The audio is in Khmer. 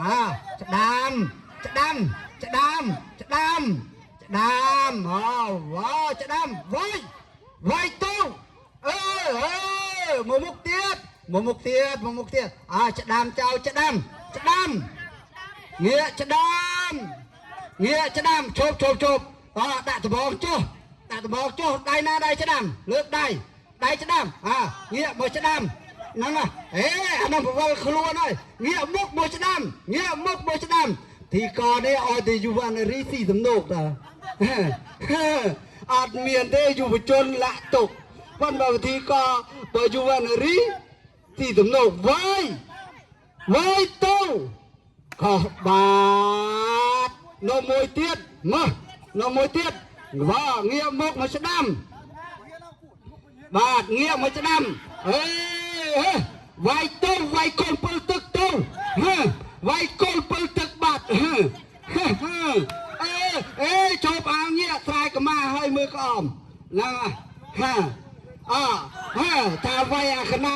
អាស្ដាំស្ដាំស្ដាំស្ដាំស្ដាំអូវ៉ាស្ដាំវាយវាយទៅអឺអឺមកមុខទៀតមកមុខទៀតមកមុខទៀតអាស្ដាំចៅស្ដាំស្ដាំងាកស្ដាំងាកស្ដាំឈប់ឈប់ឈប់អដាក់ដបងចុះដាក់ដបងចុះដៃណាដៃស្ដាំលើកដៃដៃស្ដាំអាងាកមកស្ដាំហ្នឹងហ៎អេអានោះប្រវល់ខ្លួនហើយងាកមុខមកស្ដាំងាកមុខមកស្ដាំទីកនេះឲ្យតែយុវនារីស៊ីសំណូកតាអត់មានទេយុវជនលាក់ទុកប៉ុន្តែវិធីកបើយុវនារីស៊ីសំណូកវាយវាយទៅខុសបាទនៅមួយទៀតមកនៅមួយទៀតវ៉ាងាកមុខមកស្ដាំ បាទងាកមកស្ដាំអេហេវាយទៅវាយកូនពលទឹកទៅហេវាយកូនពលទឹកបាត់ហេហេហេអេអេជប់អាងាកស្រែកម្មាឲ្យមើលក្អមហ្នឹងហាអហេថាវាយអាកណា